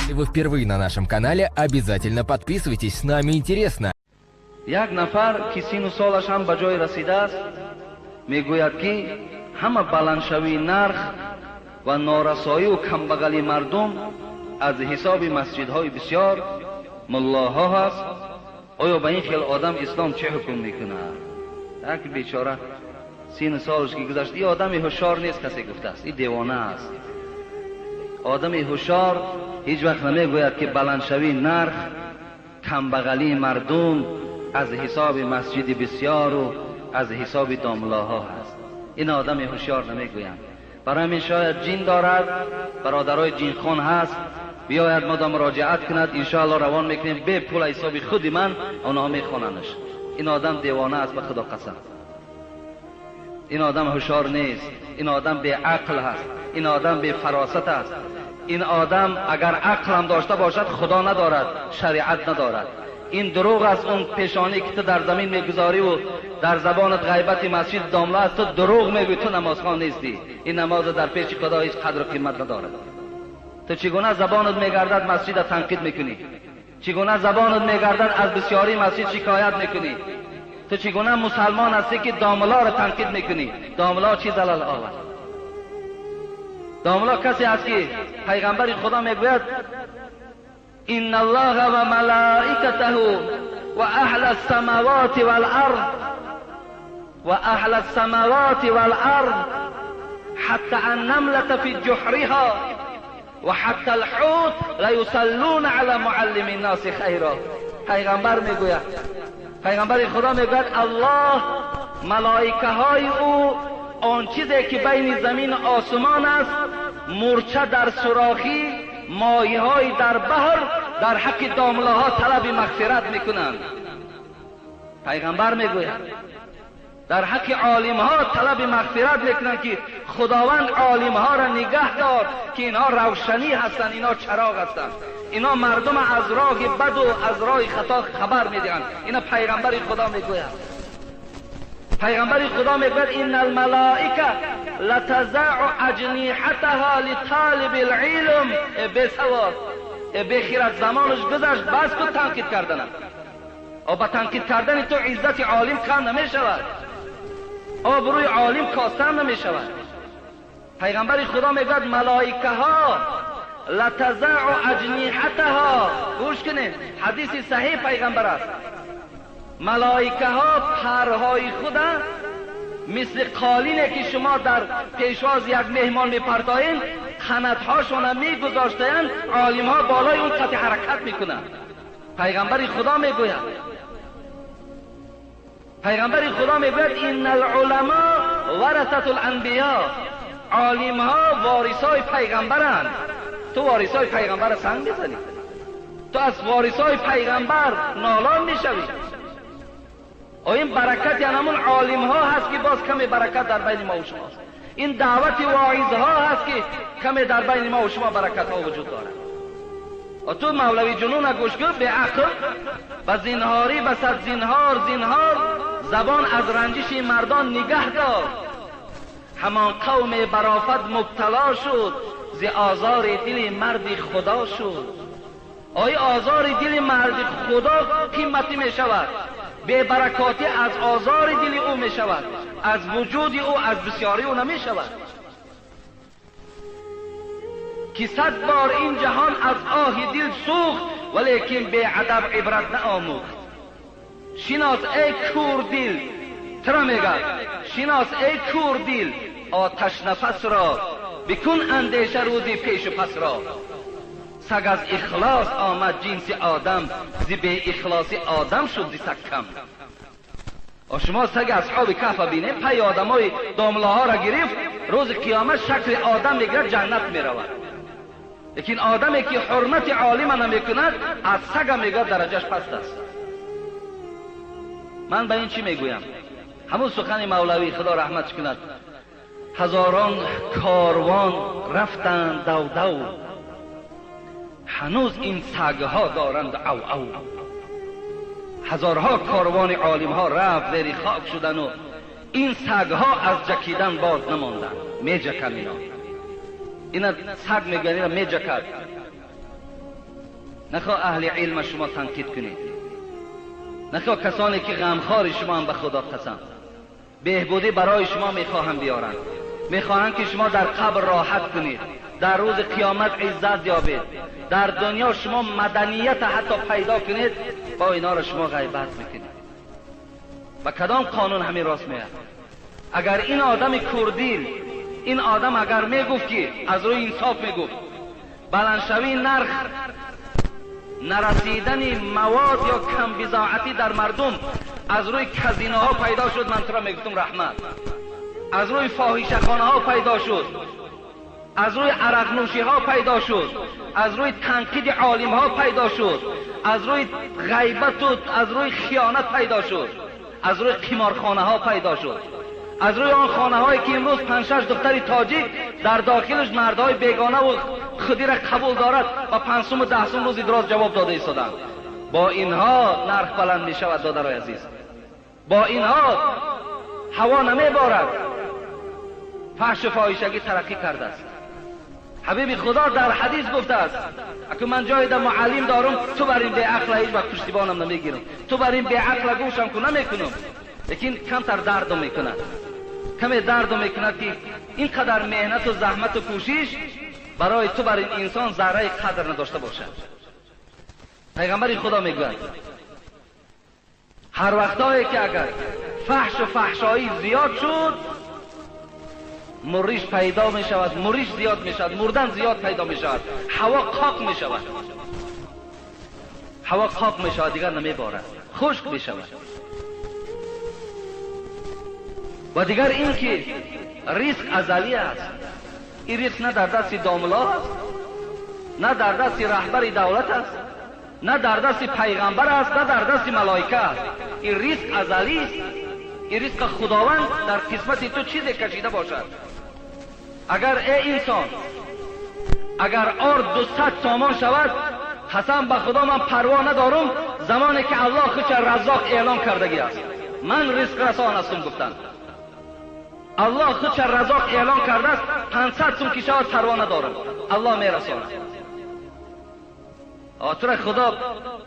Если вы впервые на нашем канале, обязательно подписывайтесь, с нами интересно. Як нафар, ки сину солаш ҳам ба ҷой расидааст, мегӯяд, ки ҳама баландшавии нарх ва норасоиву камбағалии мардум аз ҳисоби масҷидҳои бисёр муллоҳо ҳаст. Оё ба ин хел одам ислом чӣ ҳукм мекунад? Як бечора, сину солаш ки гузашт, ин одами ҳушёр нест, касе гуфтааст, ин девона аст. Одами ҳушёр ҳеҷ вақт намегӯяд, ки баландшавии нарх, камбағалии мардум аз ҳисоби масҷиди бисёру аз ҳисоби домлоҳо ҳаст. Ин одами ҳушёр намегӯянд. Барои ҳамин шояд ҷин дорад, бародарои ҷинхон ҳаст, биёяд, модам муроҷиат кунад, иншоалло равон мекунем бе пул, ҳисоби худи ман онҳо мехонанаш. Ин одам девона аст, ба Худо қасам. Ин одам ҳушёр нест, ин одам беақл ҳаст, ин одам бефаросат аст. Ин одам агар ақлам дошта бошад, Худо надорад, шариат надорад. Ин дурӯғ аст. Он пешонӣ, ки ту дар замин мегузориву дар забонат ғайбати масҷид домла аст, ту дурӯғ мегӯӣ, ту намозхон нестӣ. Ин намоза дар пеши Худо ҳеҷ қадру қимат надорад. Ту чӣ гуна забонат мегардад, масҷида танқид мекунӣ? Чӣ гуна забонат мегардад, аз бисёрии масҷид шикоят мекунӣ? Ту чӣ гуна мусалмон ҳастӣ, ки домларо танқид мекунӣ? Домла чӣ залал овард? Домла касе аст, ки пайғамбари Худо мегӯяд: إن الله وملائكته وأهل السماوات والأرض وأهل السماوات والأرض حتى النملة في جحرها وحتى الحوت ليصلون على معلم الناس خيرا. پیغمبر میگوید، پیغمبر خدا میگوید: الله، ملائکه های او، آن چیزی که بین زمین و آسمان است، مورچه در سوراخی، ماهی های در بحر، در حق دامله طلب مغفرت میکنند. پیغمبر میگوید در حق عالم ها طلب مغفرت میکنند که خداوند عالم ها را نگه دار، که اینها روشنی هستند، اینها چراغ هستند، اینا مردم از راه بد و از راه خطا خبر میدهند. اینا پیغمبر خدا میگوید. پیغمبر خدا میگوید: ان الملائکه لتضع اجنحتها لطالب العلم. بسواد، بخیرت، زمانش گذشت، بس کن تنقید کردنم. او با تنقید کردن تو عزت عالم کم نمیشود، آبروی عالم کاستن نمیشود. پیغمبر خدا میگوید ملائکه ها لتضع اجنحتها. گوش کنید، حدیث صحیح پیغمبر است. ملائکه ها پرهای خود مثل قالینه که شما در پیشواز یک مهمان میپرتایین، قناتهاشون میگذاشتند، عالم ها بالای اون قطع حرکت میکنند. پیغمبر خدا میگوید، پیغمبر خدا میگوید: ان العلماء ورثة الانبیاء. عالم ها وارثای پیغمبرند. تو وارثای پیغمبر سنگ میزنی، تو از وارثای پیغمبر نالان میشوی. این برکت یعنی همون عالم ها هست که باز کمی برکت در بین ما و شماست. این دعوت واعظ ها هست که کمی در بین ما و شما برکت ها وجود دارد. و تو مولوی جنون گوش کن، به عقل و زینهاری و صد زینهار زینهار، زبان از رنجش مردان نگه دار. همان قوم برافت مبتلا شد، ز آزار دل مرد خدا شد. آیا آزار دل مرد خدا قیمتی می شود؟ بے برکاتی از آزار دل او می شود، از وجود او، از بسیاری او نمی شود. که 100 بار این جهان از آه دل سوخت، ولیکن بی ادب عبرت نآموخت. شناس ای کور دل، ترا میگه شناس ای کور دل آتش نفس را، بکن اندیشه روزی پیش و پس را. سگ از اخلاص آمد جنس آدم، ز بی اخلاصی آدم شد ز سگ کم. شما سگ اصحاب کهف بینه، پی آدمای داملاها را گرفت، روز قیامت شکل آدم میگیرد، جنت میرود. لیکن آدمی که حرمت عالم نمیکند، از سگ میگه درجهش پست است. من به این چی میگویم؟ همون سخن مولوی، خدا رحمتش کند: هزاران کاروان رفتند دو دو، هنوز این سگها دارند او او. هزارها کاروان عالم ها رفت، زیر خاک شدن و این سگها از جکیدن باز نماندن، میجکن اینا. اینا سگ میگن، اینا میجکد. Нахоҳ аҳли илм шумо танқид кунед, нахоҳ касоне ки ғамхори шумо ҳам, ба Худо қасам, беҳбудӣ барои шумо мехоҳам биёранд, мехоҳанд ки шумо дар қабр роҳат кунед, дар рӯзи қиёмат иззат ёбед, дар дунё шумо маданият ҳатто пайдо кунед, бо инҳоро шумо ғайбат мекунед. Ба кадом қонун ҳамин рост меяд? Агар ин одами курдил, ин одам агар мегуфт ки аз рӯи инсоф мегуфт, баландшавии нарх, нарасидани мавод ё камбизоатӣ дар мардум аз рӯи казиноҳо пайдо шуд, ман туро мегуфтам раҳмат. Аз рӯи фоҳишахонаҳо пайдо шуд, аз рӯи арақнӯшиҳо пайдо шуд, аз рӯи танқиди олимҳо пайдо шуд, аз рӯи ғайбату аз рӯи хиёнат пайдо шуд, аз рӯи қиморхонаҳо пайдо шуд, аз рӯи он хонаҳое ки имрӯз 5-6 духтари тоҷик дар дохилаш мардҳои бегонаву худиро қабул дорад ва 5 сум 10 сум рӯзи дароз ҷавоб дода истоданд. Бо инҳо нарх баланд мешавад, додарои азиз. Бо инҳо ҳаво намеборад. Фаҳшу фоҳишагӣ тараққӣ кардааст. Ҳабиби Худо дар ҳадис гуфтааст, аку ман ҷойда муаллим дорум, ту бар ин беақла ҳеҷ вақт пуштибонам намегирам, ту бар ин беақла гӯшам ку намекунам, лекин камтар дардам мекунад, каме дардам мекунад ки ин қадар меҳнату заҳмату кӯшиш барои ту бар ин инсон зарраи қадр надошта бошад. Пайғамбари Худо мегӯяд, ҳар вақтое ки агар фаҳшу фаҳшоӣ зиёд шуд, муриш пайдо мешавад, муриш зиёд мешавад, мурдан зиёд пайдо мешавад, ҳаво қоқ мешавад, ҳаво қоқ мешавад, дигар намеборад, хушк мешавад. Ва дигар ин ки риск азалӣ аст. Ин риск на дар дасти домло аст, на дар дасти раҳбари давлат аст, на дар дасти пайғамбар аст, на дар дасти малоика аст. Ин риск азалист. Ин ризқ Худованд дар қисмати ту чизе кашида бошад. Агар эй инсон, агар орд 200 сомон шавад, қасам ба Худо ман парво надорум, замоне ки Аллоҳ худша Раззоқ эълон кардагӣ аст. Ман ризқрасон ҳастум гуфтанд. Аллоҳ худша Раззоқ эълон кардааст, 500 сум ки шавад парво надорам, Аллоҳ мерасонад. Тура Худо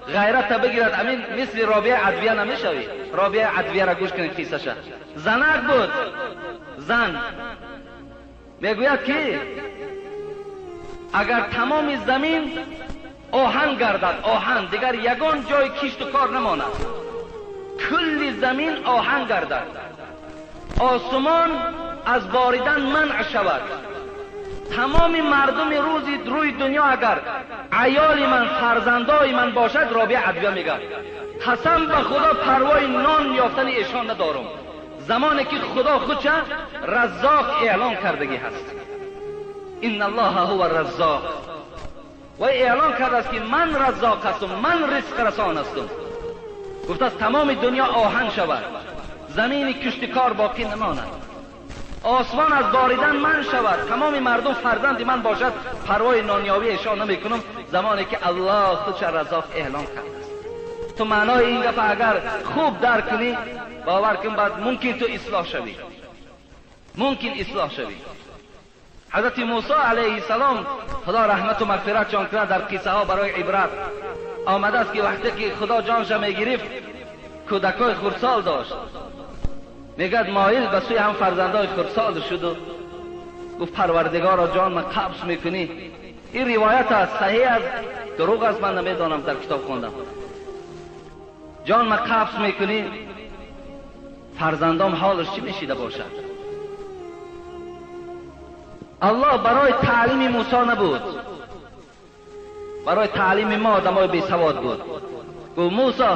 ғайрата бигирад, амин мисли Робия Адвия намешавӣ. Робия Адвияра гӯш кунед қиссаша. Занак буд, зан мегӯяд ки агар тамоми замин оҳан гардад, оҳан, дигар ягон ҷои кишту кор намонад, кулли замин оҳан гардад, осмон аз боридан манъ шавад, тамоми мардуми рӯзи рӯи дунё агар аёли ман, фарзандои ман бошад, Робия Адвия мегӯяд, қасам ба Худо парвои нон ёфтани эшон надорум, замоне ки Худо худша Раззоқ эълон кардагӣ ҳаст. Инна Аллоҳа ҳува Раззоқ. Ва эълон кардааст ки ман Раззоқ ҳастум, ман ризқрасон ҳастум. Гуфтааст тамоми дунё оҳан шавад, замини киштикор боқӣ намонад, осмон аз боридан ман шавад, тамоми мардум фарзанди ман бошад, парвои нонёвӣ эшон намекунам, замоне ки Аллоҳ худша Раззоқ эълон кардааст. Ту маънои ин гапа агар хуб дарк кунӣ, бовар кун, баъд мумкин ту ислоҳ шавӣ, мумкин ислоҳ шавӣ. Ҳазрати Мусо алайҳиссалом, Худо раҳмату мағфиратшон кунад, дар қиссаҳо барои ибрат омадааст ки вақте ки Худо ҷонша мегирифт, кӯдакҳои хурдсол дошт. Мегӯяд моил ба сӯи ҳам фарзандои хурдсол шуду гуфт, Парвардигоро, ҷон ман қабз мекунӣ. Ин ривоят аст, саҳеҳ аст, дурӯғ аст, ман намедонам, дар китоб хондам. Ҷон ман қабз мекунӣ, фарзандом ҳолаш чӣ мешида бошад? Аллоҳ барои таълими Мусо набуд, барои таълими мо одамои бесавод буд. Гуфт Мусо,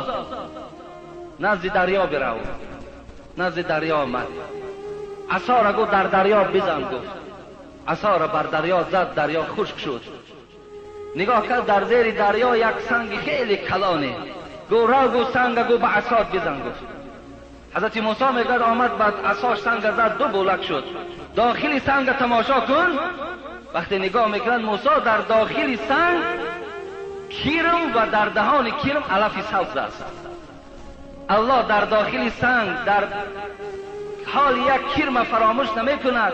назди дарё бирав. Назди дарё омад, асора гуфт дар дарё бизан. Гуфт асора бар дарё зад, дарё хушк шуд. Нигоҳ кард, дар зери дарё як санги хеле калоне. Гуфт рав, гуфт санга, гуфт ба асот бизан. Гуфт ҳазрати Мусо мегӯяд омад ба асош санга зад, ду булак шуд. Дохили санга тамошо кун. Вақте нигоҳ мекунад Мусо, дар дохили санг кирм ва дар даҳони кирм алафи сабз аст. Аллоҳ дар дохили санг дар ҳоли як кирма фаромӯш намекунад,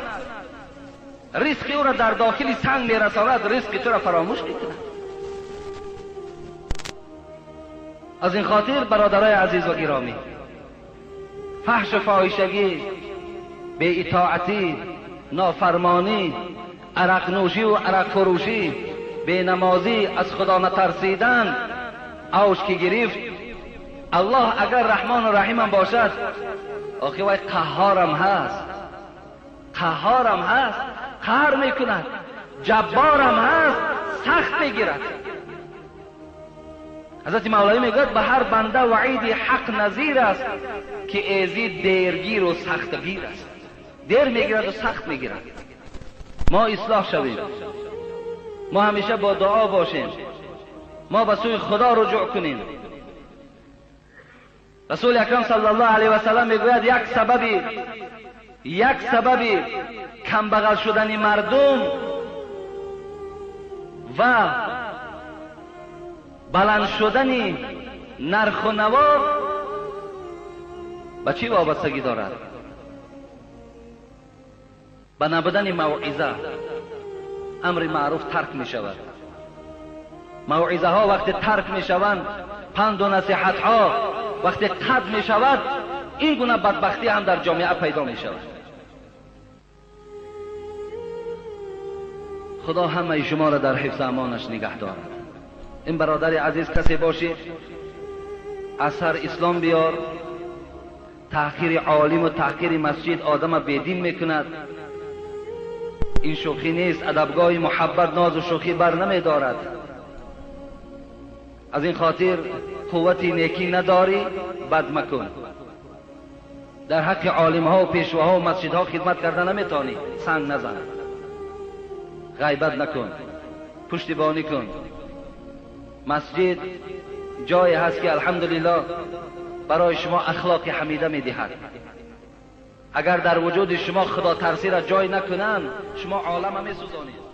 ризқи ӯро дар дохили санг мерасонад, ризқи туро фаромӯш мекунад. Аз ин хотир бародарای عزیز و گرامی، فحش و فاحشگی، بی‌اطاعتی، نافرمانی، عرق نوشی و عرق فروشی، بینمازی، از خدا نترسیدن، اوج که گرفت، الله اگر رحمان و رحیم باشد، آخه وای قهارم هست، قهارم هست، قهر میکند، جبارم هست، سخت میگیرد. حضرت مولوی میگوید به هر بنده وعید حق نظیر است که ایزی دیرگیر و سختگیر است. دیر میگیرد و سخت میگیرد. ما اصلاح شویم، ما همیشه با دعا باشیم، ما به سوی خدا رجوع کنیم. رسول اکرم صلی الله علیه و سلم میگوید یک سببی کمبغل شدن مردم و بلند شدن نرخ و نوا به چی وابستگی دارد؟ به نبودن موعظه. امر معروف ترک می شود. موعظه ها وقتی ترک می شوند، پند و نصیحت ها وقتی قطع می شود، این گونه بدبختی هم در جامعه پیدا می شود. خدا همه شما را در حفظ امانش نگه دارد. این برادر عزیز کسی باشی اثر اسلام بیار. تحقیر عالم و تحقیر مسجد آدم بیدین میکند. این شوخی نیست. ادبگاه محبت ناز و شوخی بر نمی دارد. از این خاطر قوت نیکی نداری بد مکن. در حق عالم ها و پیشواها و مسجد ها خدمت کرده نمیتونی، سنگ نزن، غیبت نکن، پشتیبانی کن. مسجد جایی هست که الحمدلله برای شما اخلاق حمیده میدهد. اگر در وجود شما خدا ترسی را جای نکنند، شما عالم میسوزانید.